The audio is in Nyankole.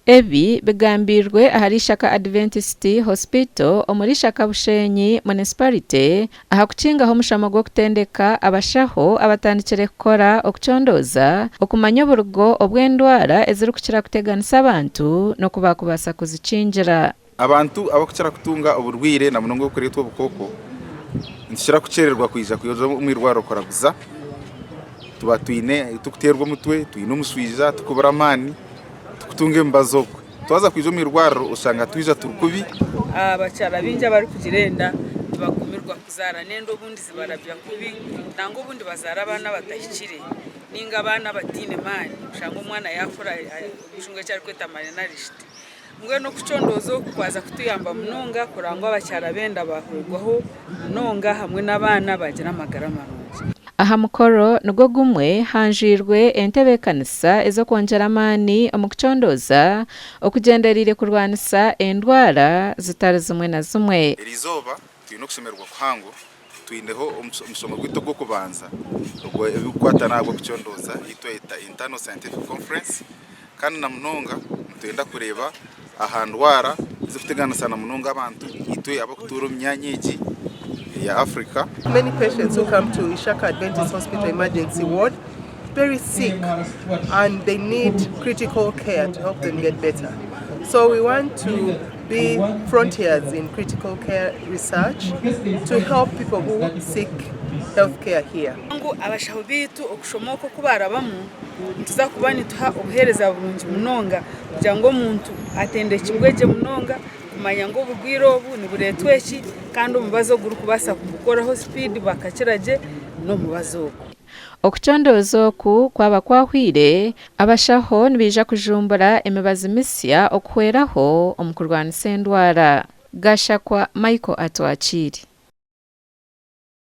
Ebi bigambirwe ahari Ishaka Adventist Hospital omuri Ishaka Bushenyi Municipality aha kukingaho omushomo gw'okutendeka abashaho abatandikire kukora okucondooza okumanya oburugo obw'endwara ezirikukira kuteganisa abantu n'oku baakubaasa kuzikingira. Abantu abarikukira kutunga oburwaire na munonga oburikureetwa obukooko nitukira kukyererwa kwija omu irwariro kuraguza. Tuba twine turikuteerwa omutwe, twine omushwija, turikubura amaani, turikutunga emibazi okwe. Twaza kwija omu irwariro oshanga twija turi kubi. Abakyara baingi abarikugira enda nibagumirwa kuzaara n'enda obundi zibarabya kubi nangwa obundi bazaara abaana abatahikire ninga abaana abataine maani oshanga omwana yaakura omushungu eki arikweta malnourished. Mbwenu okucondooza oku kwaza kutuyamba munonga kureba ngu abakyara b'enda baahwerwaho munonga hamwe n'abaana baagira amagara marungi. Aha mukoro nigwo gumwe hanjwirwe entebeekanisa ez'okwongyera amaani omu kucondooza okugyendereire kurwanisa endwara zitari zimwe na zimwe. Eriizooba twine okushemererwa kuhango, twineho omushomo gwaitu ogw'okubanza ogw'ebirikukwatana aha bw'okucondooza ei twayeta Internal Scientific Conference kandi na munonga nitwenda kureeba aha ndwara ezirikuteganisa na munonga abantu itwe abarikutuura omu myanya egi eya Africa. Many patients who come to Ishaka Adventist Hospital emergency ward very sick and they need critical care to help them get better. So we want to be frontiers in critical care research to help people who seek health care here. Ngu abashaho baitu okushoma oku oku barabamu nituza kuba nituha obuheereza burungi munonga kugira ngu omuntu atendekibwe gye munonga kumanya ngu oburwaire obu nibureetwa eki kandi omubazi ogurikubaasa kubukoraho sipiidi bakakira gye n'omubazi ogu. Okucondooza oku kwaba kwahwire, abashaho nibaija kujumbura emibazi misya okuhweraho omu kurwanisa endwara. Gashakwa Michael Atwakiire.